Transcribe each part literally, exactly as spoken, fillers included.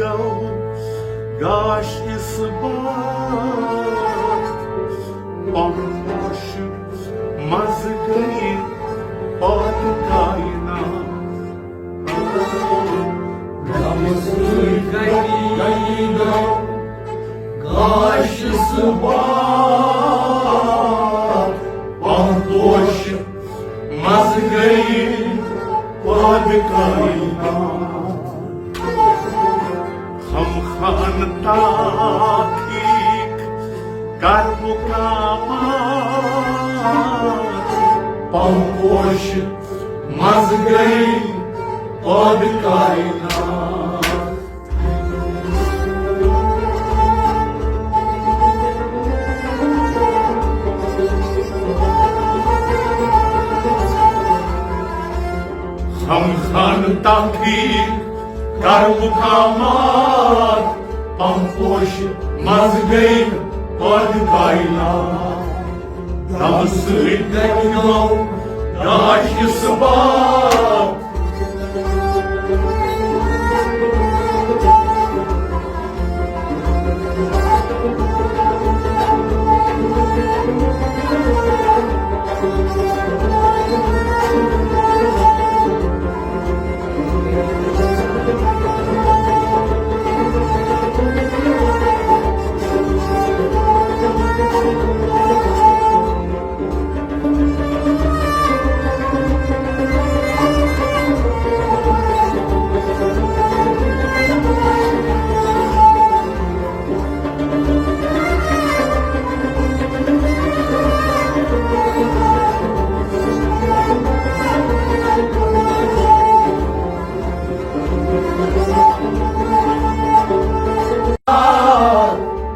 گو گاش اِس بات، پمپوش مز گئی پاد کائنات۔ غمہٕ سۭتۍ گٔیی گو گاش اِس بات، پمپوش مز گئی پاد کائنات۔ ہم خان تاخیق کر مقامات، پمپوش مز گئی پاد کائنات۔ ہم خان تاخیق کر مقامات، پمپوش مز گئی پاد کائنات۔ غمہٕ سۭتۍ گو گاش اِس بات۔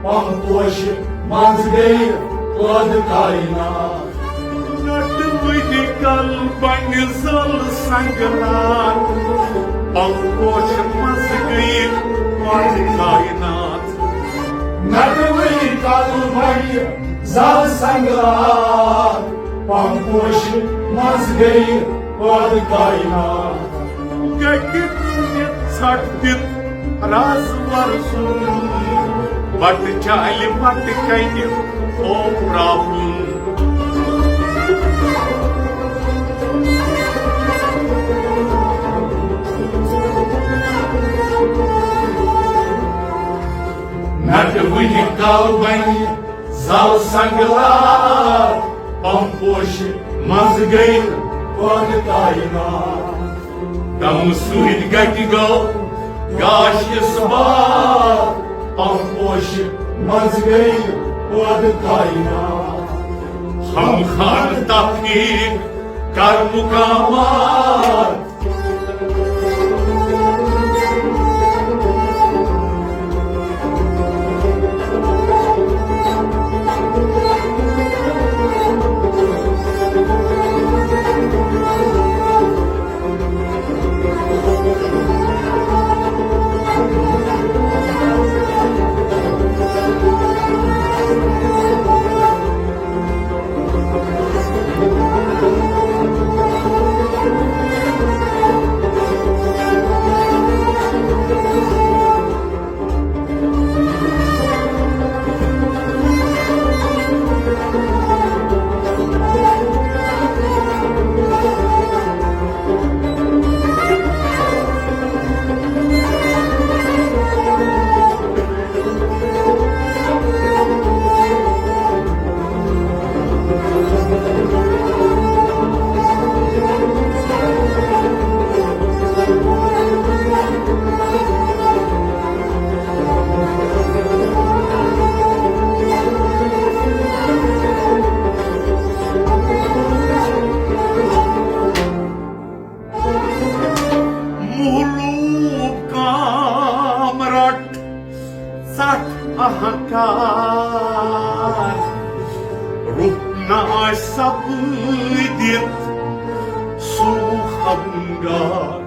پمپوش مز گئی پاد کائنات۔ نٹوٕنۍ کل بنہِ زل سنگلات، پمپوش مز گئی پاد کائنات۔ نٹوٕنۍ کل بنہِ زل سنگلات، پمپوش مز گئی پاد کائنات۔ گٹہِ تُلہِ ژھٹھ دِتھ رازور سُنٛد، بٹہٕ چالہِ بٹہٕ کنہِ او پراپُن۔ نٹوٕنۍ کل بنہِ زل سنگلات، پمپوش مز گئی پاد کائنات۔ غمہٕ سۭتۍ گٹہِ گو گاش اِس بات، پمپوش مز گئی پاد کائنات۔ ہم خان تاخیق کر مقامات۔ مہلوٗک کام رٹ ژٹھ اہنکار، روح نہ آسہِ سپٲدِتھ سُہ ہمگار۔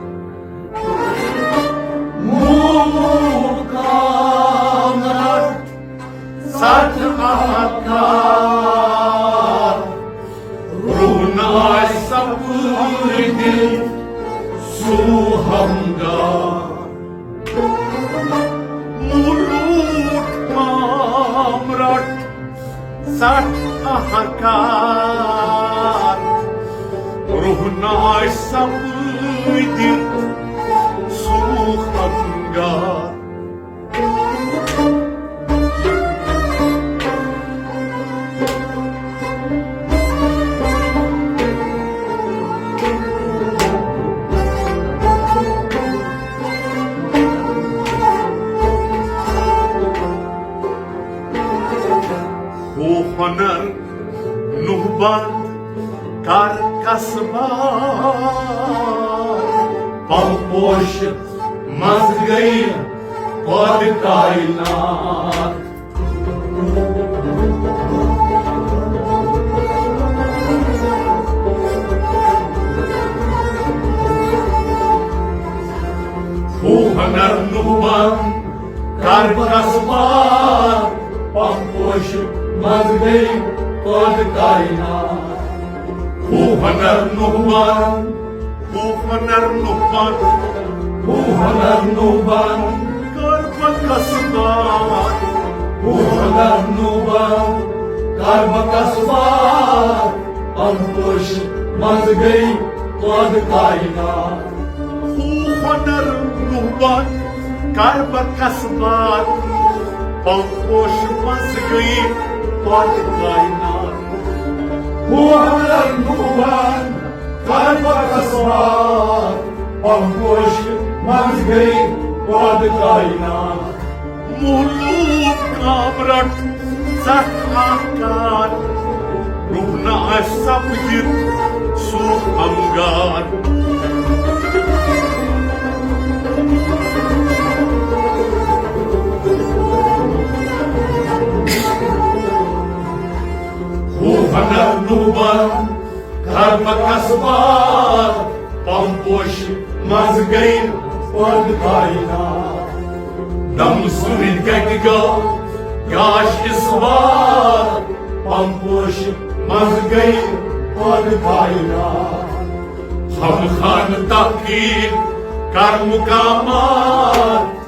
مہلوٗک کام رٹ ژٹھ اہنکار، روح نہ آسہِ سپٲدِتھ سُہ ہمگار۔ مولوٗد کامرٹ ژٹھ اہرکار، رُہناے سپدِتھ سوٗکھ انگار۔ ہو ہۄنر نوہ بند کر قصبہ، پم پوش منٛز گٔے پٲدٕ کائنات۔ ہو ہۄنر نوہ بند کر قصبہ، پم پوش منٛز گٔے پٲدٕ کائنات۔ ہو ہۄنر نوہ بند، ہو ہۄنر نوہ بند، ہو ہۄنر نوہ بند کر بکس بار۔ ہو ہۄنر نوہ بند کر بکس بار، پم پوش منٛز گٔے پٲدٕ کائنات۔ ہو ہۄنر نوہ بند کر بکس بار، پم پوش منٛز گٔے پٲدٕ کائنات۔ ہو ہۄنر نوہ بند کر بکس بار، پم پوش منٛز گٔے پٲدٕ کائنات۔ مولوٗد کامرٹ ژٹھ اہرکار، رُہناے سپدِتھ سوٗکھ انگار۔ ہو ہۄنر نوہ بند کر بکس بار، پم پوش منٛز گٔے پٲدٕ کائنات۔ دم سۭتۍ کتہِ گوٚو گاش اِسوار، پم پوش منٛز گٔے پٲدٕ کائنات۔ ہم خان تحقیق کر مقامات۔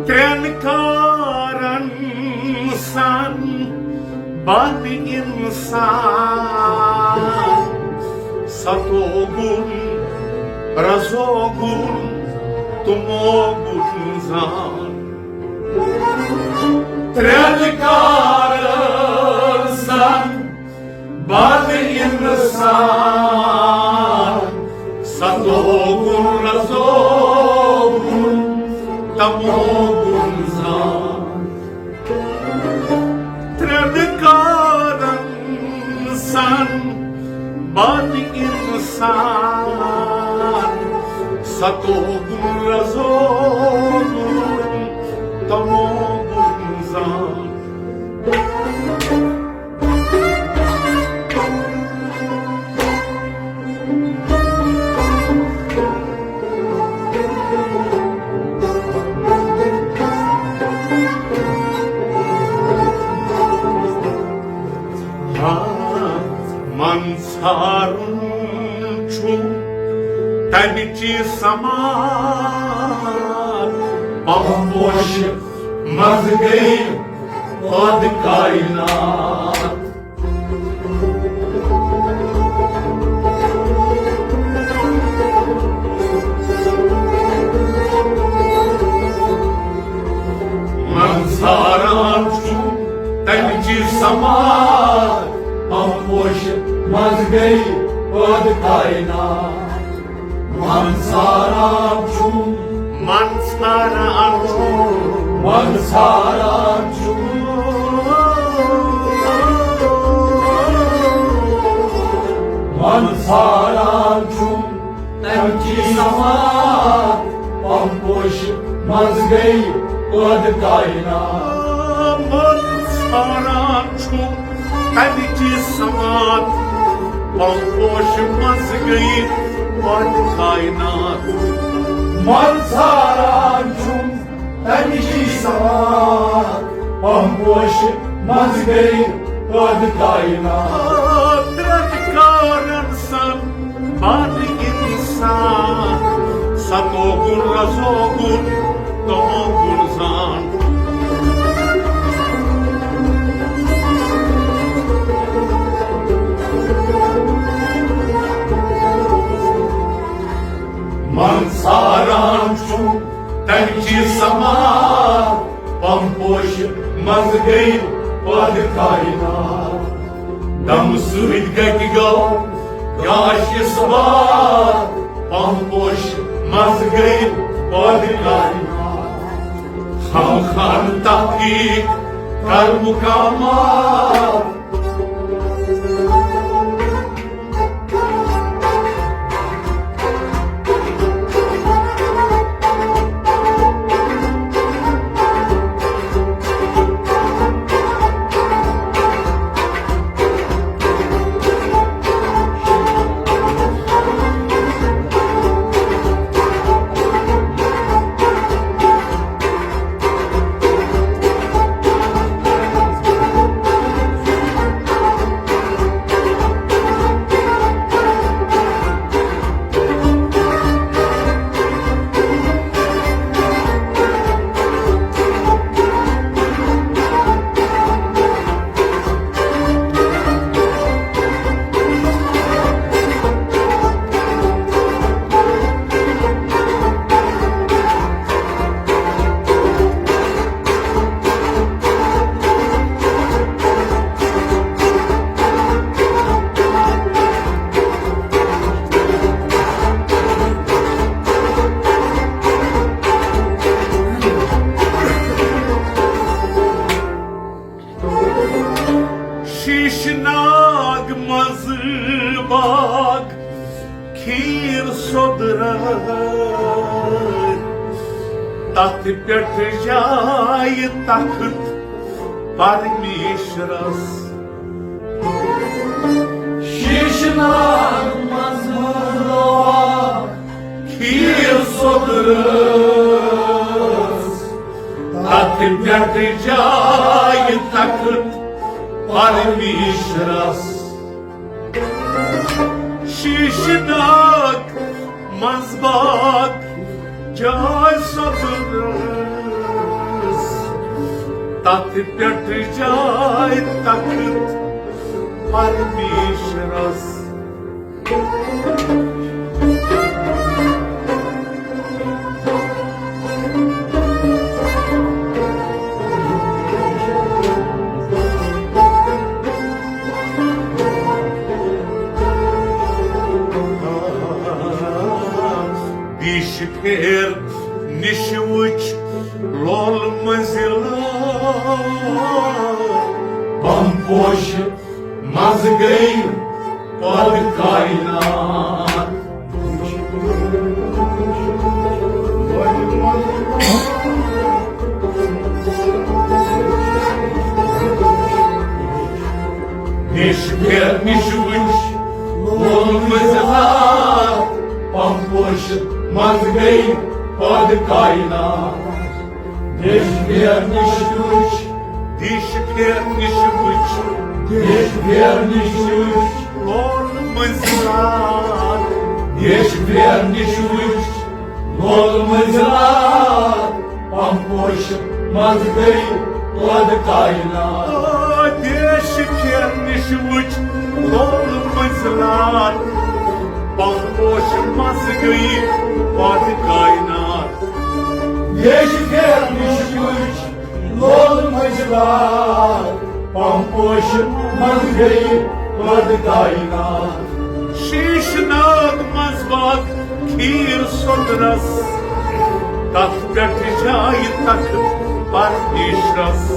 ترٛٮ۪ن کارن سان بنہِ انسان، ستوگُن، رزوگُن تہٕ موگُن زان۔ ترٛٮ۪ن کارن سان بنہِ انسان، ستوگُن، رزوگُن تہٕ موگُن زان۔ ترٛٮ۪ن کارن سان بنہِ انسان، ستوگُن، رزوگُن تہٕ موگُن زان۔ ہا، من ژھارُن چھُ تمِچ سمان، پوشہِ منٛز گٔے پٲدٕ کائنات۔ من ژھاران چھُ تَمہِ چی سماعت، پوشہِ منٛز گٔے پٲدٕ کائنات۔ من ژھاران چھُ، من ژھاران چھُ، من ژھاران چھُ، من ژھاران چھُ تَمہِ چی سماعت، پوشہِ منٛز گٔے پٲدٕ کائنات۔ من ژھاران چھُ تَمہِ چی سماعت، پوشہِ منٛز گٔے پٲدٕ کائنات۔ من ژھاران چھُ تَمہِ چی سماعت، پوشہِ منٛز گٔے پٲدٕ کائنات۔ قدرت کارن سان بن انسان، ستوگُن رزوگُن تموگُن زان۔ من ژھاران چھُ تَمہِ چی سماعت، پوشہِ منٛز گٔے پٲدٕ کائنات۔ دم سۭتۍ گتہِ گوٚو گاش اثبات، پوشہِ منٛز گٔے پٲدٕ کائنات۔ خم خان تحقیق کر مقامات۔ شیشہٕ ناگ منٛز باغ کھیٖر سوٚدرٲے، تتھ پٮ۪ٹھ جایہِ تخت پرمیشرس۔ شیشہٕ ناگ منٛز باغ کھیٖر سوٚدرٲے، تتھ پٮ۪ٹھ جایہِ تخت پرمیشرس۔ شیشہٕ ناگ منٛز باغ جاے سوٚدرٲے، تتھ پٮ۪ٹھ جاے تخت پرمیشرس۔ دیش پھیر نِش وٕچھ لول منزل، پوشہِ منٛز گٔے پٲدٕ کائنات۔ دیش پھیر نِش وٕچھ لول منزل، پوشہِ منٛز گٔے پٲدٕ کائنات۔ دیش پھیر نِش وٕچھ، دیش پھیر نِش وٕچھ، دیش پھیر نِش وٕچھ لول منزل، دیش پھیر نِش وٕچھ لول منزل، پوش منٛز گٔے پٲدٕ کائنات۔ آ، دیش پھیرنٕچ وٕچھ لول مٔنٛزۍ لار۔ پمپوش منٛز گٔے پٲدٕ کائنات۔ دیش پھیرنٕچ وٕچھ لول مٔنٛزۍ لار۔ پمپوش منٛز گٔے پٲدٕ کائنات۔ شیش ناگ منٛز وات کھیٖر سوٚدرس، تتھ پٮ۪ٹھ جایہِ تخت پرمیشرس۔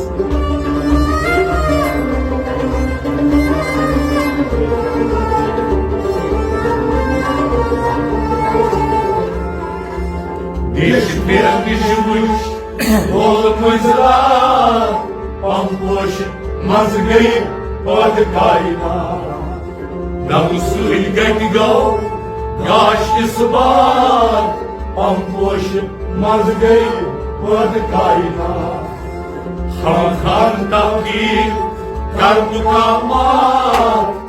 دیش پھیرنٕچ وٕچھ لول مٔنٛزۍ لار۔ پمپوش منٛز گٔے پٲدٕ کائنات۔ نمہٕ سۭتۍ گنہِ گوٚو گاش اِسبار۔ پمپوش منٛز گٔے پٲدٕ کائنات۔ خامخان تحقیق کر مقامات۔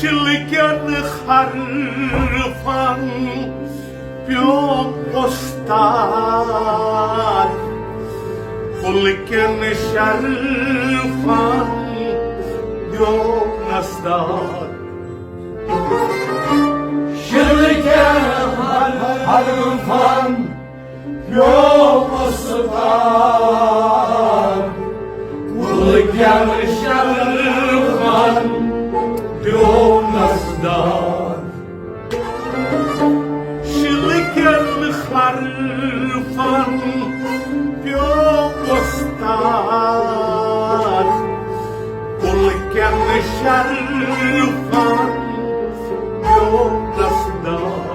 شِلکٮ۪ن حرفن پیوم استاد، پُلکٮ۪ن شرفن دیوم نسداد۔ شِلکٮ۪ن حرفن پیوم استاد، پُلکٮ۪ن شرفن دیوم نسداد۔ شِلکٮ۪ن حرفن پیوم استاد، پُلکٮ۪ن شرفن دیوم نسداد۔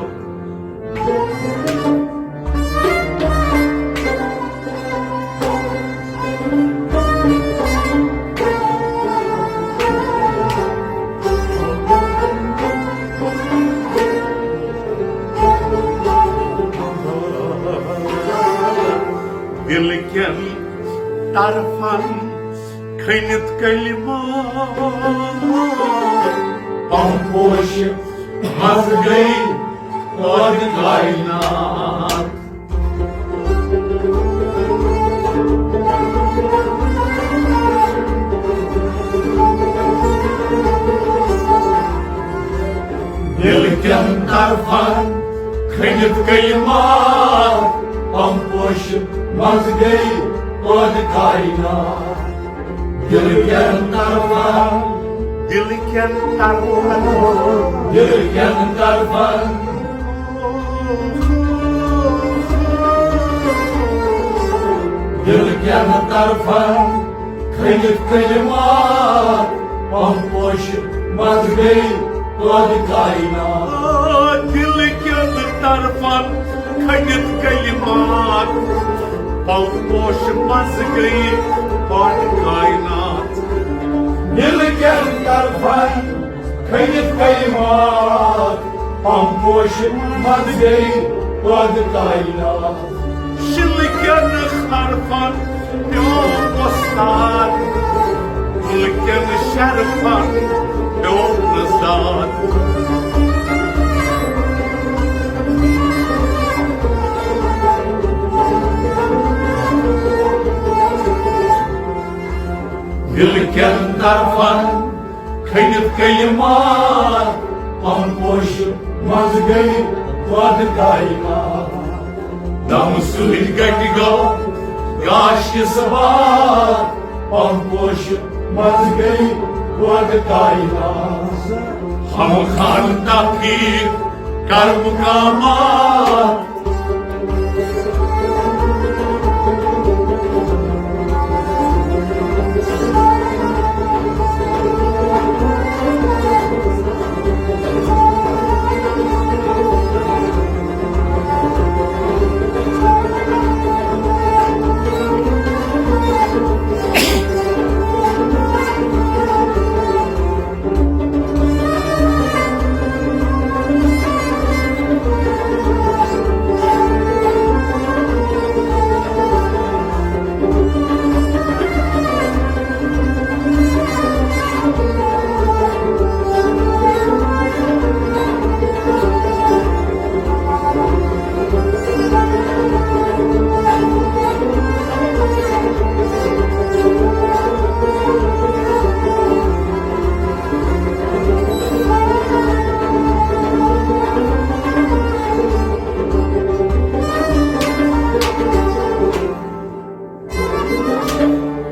دِلہٕ کٮ۪ن طرفن کھٔنِتھ کلمات۔ پمپوش منٛز گٔے پٲدٕ کائنات۔ دِلہٕ کٮ۪ن طرفن کھٔنِتھ کلمات۔ پمپوش منٛز گٔے پٲدٕ کائنات۔ دِلہٕ کٮ۪ن طرفن، دِلہٕ کٮ۪ن طرفن، دِلہٕ کٮ۪ن طرفن، دِلہٕ کٮ۪ن طرفن کھٔنِتھ کلمات۔ پمپوش منٛز گٔے پٲدٕ کائنات۔ آ، دِلہٕ کٮ۪ن طرفن کھٔنِتھ کلمات۔ پمپوش منٛز گٔے پٲدٕ کائنات۔ دِلہٕ کٮ۪ن طرفن کھٔنِتھ کلمات۔ پمپوش منٛز گٔے پٲدٕ کائنات۔ شِلکٮ۪ن حرفن پیوم استاد، پُلکٮ۪ن شرفن پیوم نسداد۔ دِل کٮ۪ن طرفن کھٔنِتھ کلمات، پم پوشہِ منٛز گٔے پٲدٕ کائنات۔ دم سۭتۍ گٹہِ گوٚو گاش کِس بار، پم پوشہِ منٛز گٔے پٲدٕ کائنات۔ ہم خان تحقیق کر مقامات۔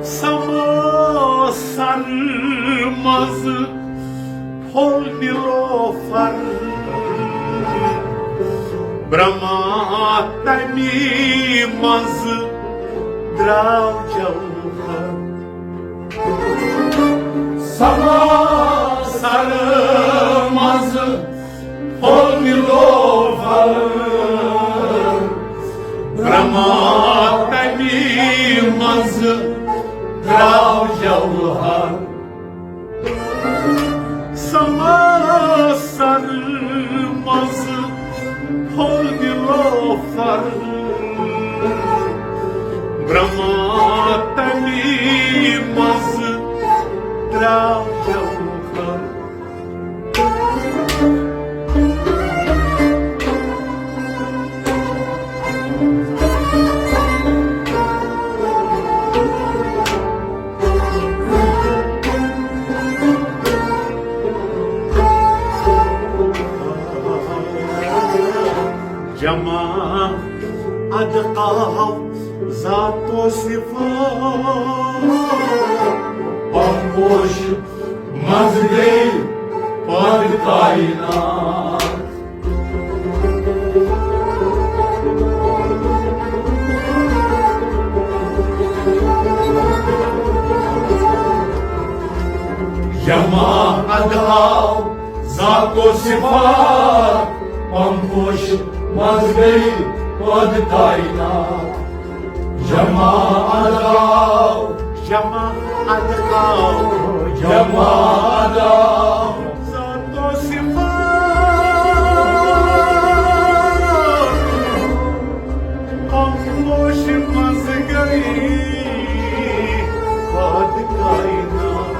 سماسر منٛز پھوٚل نیلوفر، برہما تمی منٛز درٛاو جوہر۔ سماسر منٛز پھوٚل نیلوفر، برہما تمی منٛز درٛاو جوہر۔ سماسر منٛز پھوٚل نیلوفر، برہما تمی منٛز درٛاو جوہر۔ جمع ادقاو ذات و صفات، پم پوش منٛز گٔے پٲدٕ کائنات۔ جمع ادقاو ذات و صفات، پم پوش منٛز گٔے پٲدٕ کائنات۔ جمع ادقاو، جمع ادقاو، جمع ادقاو۔ ذات و صفات، پم پوش منٛز گٔے پٲدٕ کائنات۔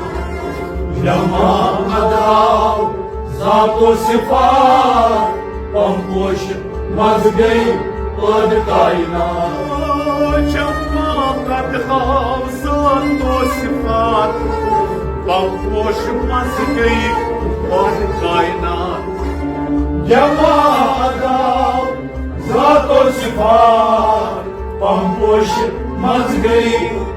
جمع ادقاو، ذات و صفات، پم پوش منٛز گٔے پٲدٕ کائنات۔ جمع ادقاو ذات و صفات، پم پوش منٛز گٔے پٲدٕ کائنات۔ جمع ادقاو ذات و صفات، پم پوش منٛز گٔے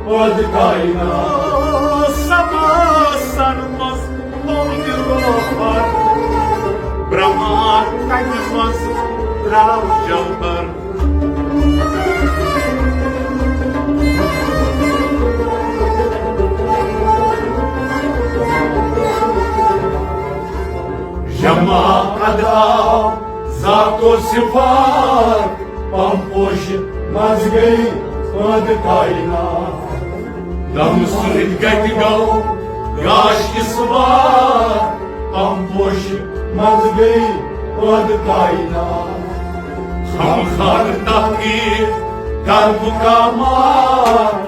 پٲدٕ کائنات۔ سماسر منٛز پھوٚل نیلوفر، برہما تمی منٛز درٛاو جوہر۔ جمع ادقاو ذات و صفات، پم پوش منٛز گٔے پٲدٕ کائنات۔ دم سۭتۍ گٹہِ گوٚو گاش کِس بار، پم پوش منٛز گٔے پٲدٕ کائنات۔ ہم خان تحقیق کر مقامات۔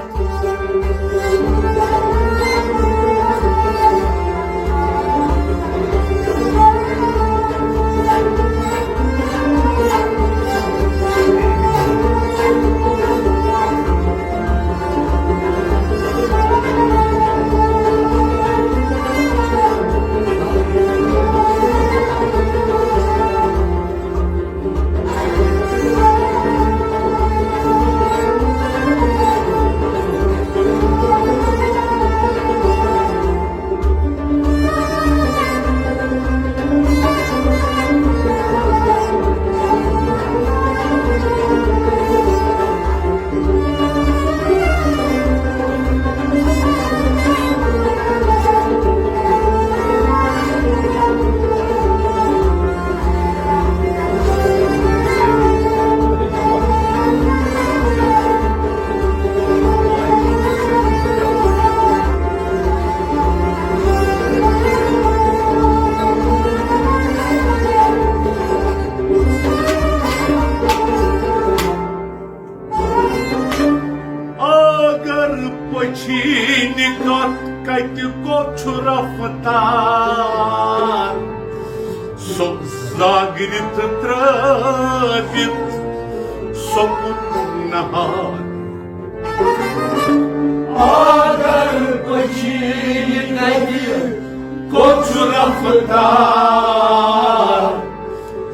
رفتار، سۄ زاگرِ تہٕ ترٲوِتھ سۄ کُن نہار۔ اگر پٔچھِنۍ کتہِ کوٚت چھُ رفتار،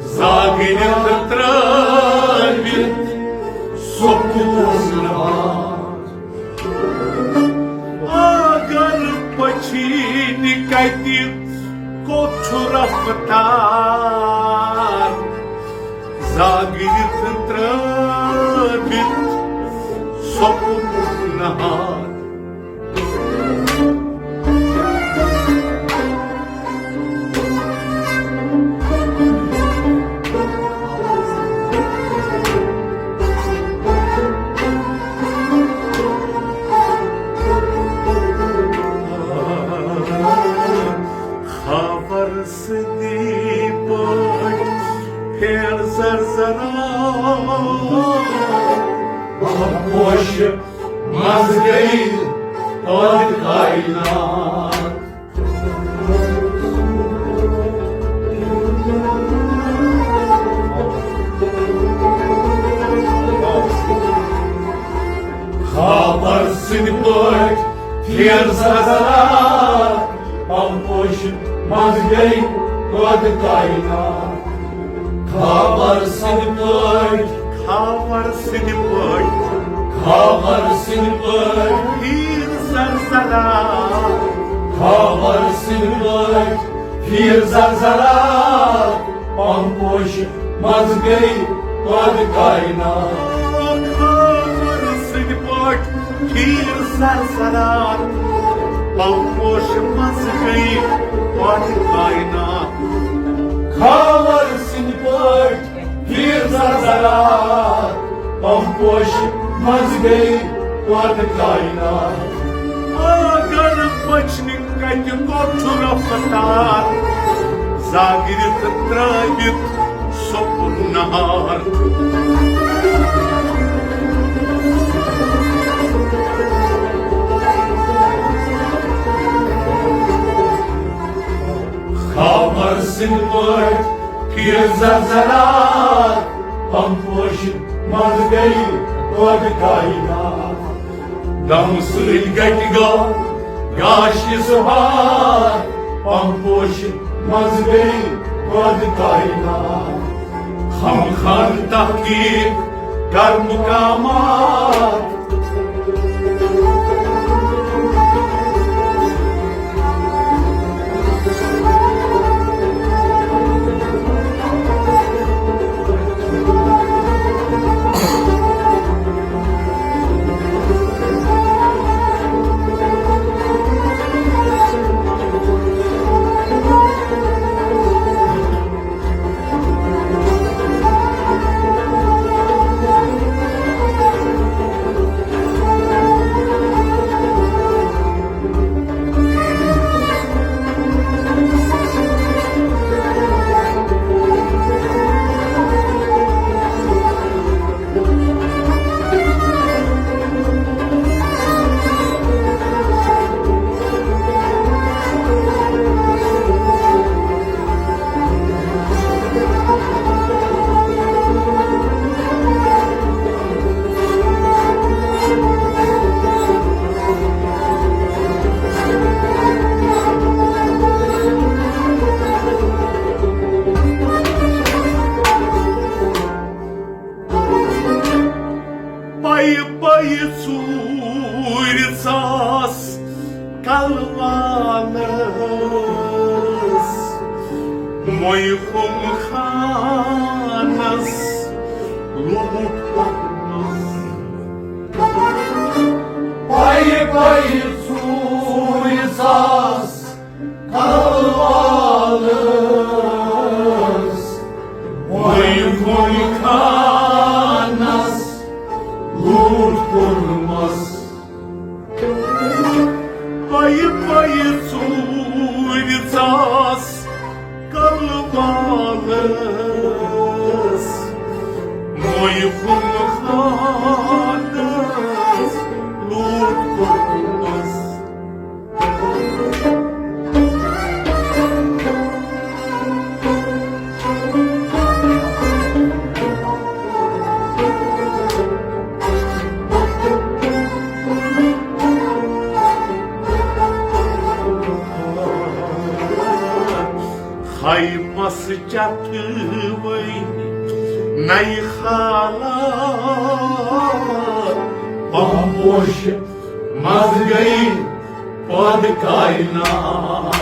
زاگرِ تہٕ ترٲوِتھ سۄ کُن نہار۔ اگر پٔچھِنۍ کتہِ کوٚت چھُ رفتار، زاگرِ تہٕ ترٲوِتھ سۄ کُن نہار۔ خاور سٕنٛدی پٲٹھۍ پھیر زر زرا، پوشہِ منٛز گٔے پٲدٕ کائنات۔ خاور سٕنٛدۍ پٲٹھۍ پھیر زر زرا، پوشہِ منٛز گٔے پٲدٕ کائنات۔ خاور سٕنٛدۍ پٲٹھۍ، خاور سٕنٛدۍ پٲٹھۍ، خاور سٕنٛدۍ پٲٹھۍ پھیر زر زرا، خاور سٕنٛدۍ پٲٹھۍ پھیر زر زرا، پوشہِ منٛز گٔے پٲدٕ کائنات۔ خاور سٕنٛدۍ پٲٹھۍ پھیر زر زرا، پوشہِ منٛز گٔے پٲدٕ کائنات۔ خاور سٕنٛدۍ پٲٹھۍ پھیر زر زرا، پوشہِ منٛز گٔے پٲدٕ کائنات۔ اگر پٔچھِنۍ کتہِ کوٚت چھُ رفتار، زاگرِ تہٕ ترٲوِتھ سۄ کُن نہار۔ خاور سٕنٛدۍ پٲٹھۍ پھیر زر زرا، پوشہِ منٛز گٔے پٲدٕ کائنات۔ دم سۭتۍ گٹہِ گوٚو گاش اظہار، پوشہِ منٛز گٔے پٲدٕ کائنات۔ خم خان تحقیق کر مقامات۔ پَیہِ پَیہِ ژوٗرِ ژاس کلوانس، مۄیہِ کُم خانس لوٗکھ پکنس۔ پَیہِ پَیہِ ژوٗرِ ژاس کلوانس، مۄیہِ کُم خانس لوٗکھ پکنس۔ پَیہِ پَیہِ ژوٗرِ ژاس کلوانس، مۄیہِ کُم خانس لوٗکھ پکنس۔ چتھ وٲے نَیہِ حالات، پہم پوش منٛز گٔے پٲدٕ کائنات۔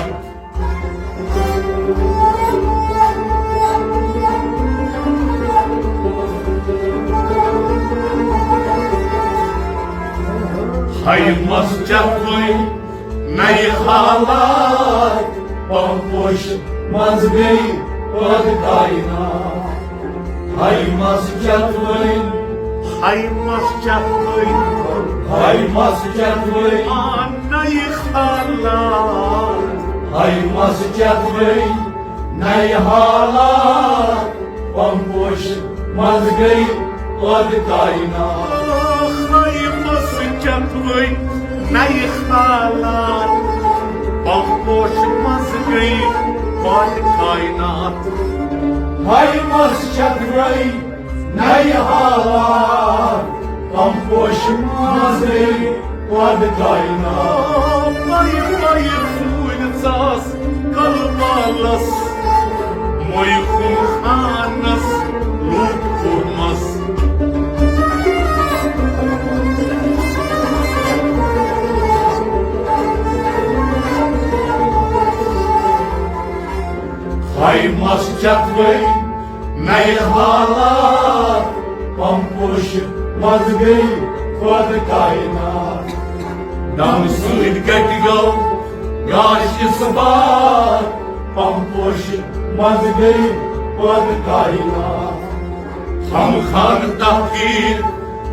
ہاے مس چتھ وٲے نَیہِ حالات، پہم پوش منٛز گٔے پٲدٕ کائنات۔ ہاے مس چتھ وٲے، ہاے مس چتھ وٲے، ہاے مس چتھ وٲے۔ آ نَیہِ حالات۔ ہاے مس چتھ وٲے نَیہِ حالات، پہم پوش منٛز گٔے پٲدٕ کائنات۔ ہاے مس چتھ وٲے نَیہِ حالات، پہم پوش منٛز گٔے پٲدٕ کائنات۔ ہاے مس چتھ وٲے نَیہِ حالات، پہم پوش منٛز گٔے پٲدٕ کائنات۔ پایہِ پایہِ پھوٗلۍ ژاس کلہٕ بالس، موے خُم خانس لوٚگ کوٚرمس۔ ہاے مس چتھ وٲے نَیہِ حالات، پہم پوش منٛز گٔے پٲدٕ کائنات۔ دم سۭتۍ گتہِ گوٚو گاش اثبات، پہم پوش منٛز گٔے پٲدٕ کائنات۔ خُم خانہٕ تحقیق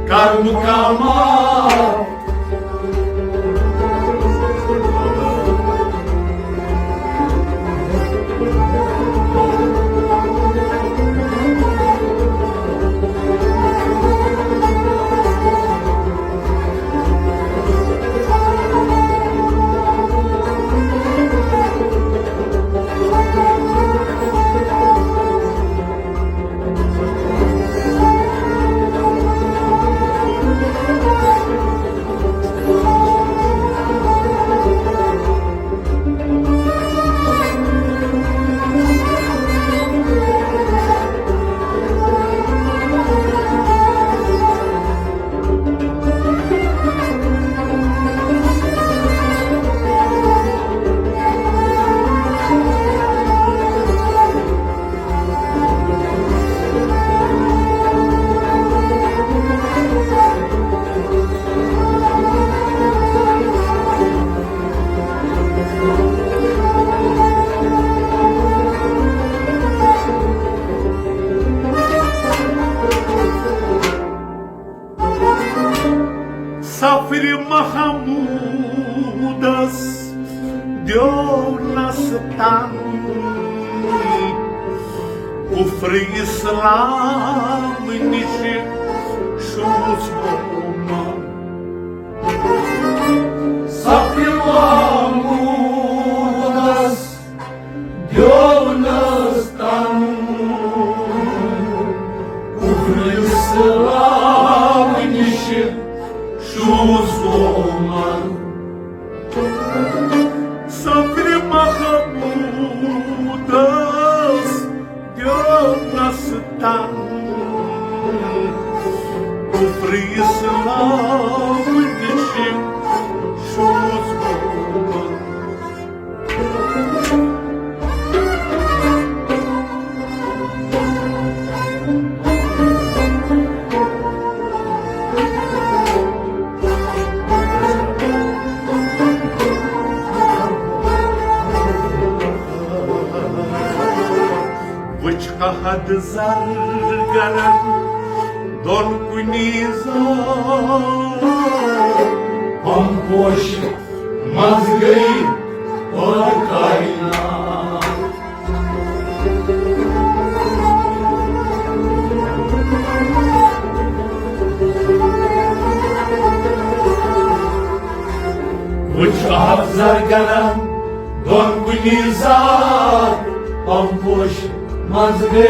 کر مقامات۔ سفرِ محمودس دیونس تن، کفر اسلام نِش شوٗژ مومن۔ سفرِ محمودس دیونس تن، کفر اسلام نِش شوٗژ مومن۔ سفرِ محمودس دیونس تن، کفر اسلام نِش شوٗژ مومن۔ وٕچھ احد زرگرن دۄن کُنی زاو، پہم پوش منٛز گٔے پٲدٕ کائنات۔ وٕچھ احد زرگرن دۄن کُنی زاو، پہم پوش منٛز گٔے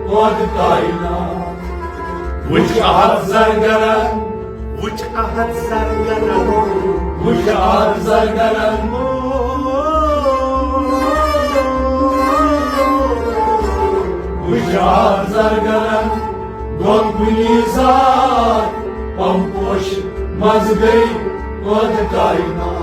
پٲدٕ کائنات۔ وٕچھ احد زرگرن، وٕچھ احد زرگرن، وٕچھ احد زرگرن۔ ہُشار زرگرن دۄن کُنی زار، پم پوش منٛز گٔے پٲدٕ کائنات۔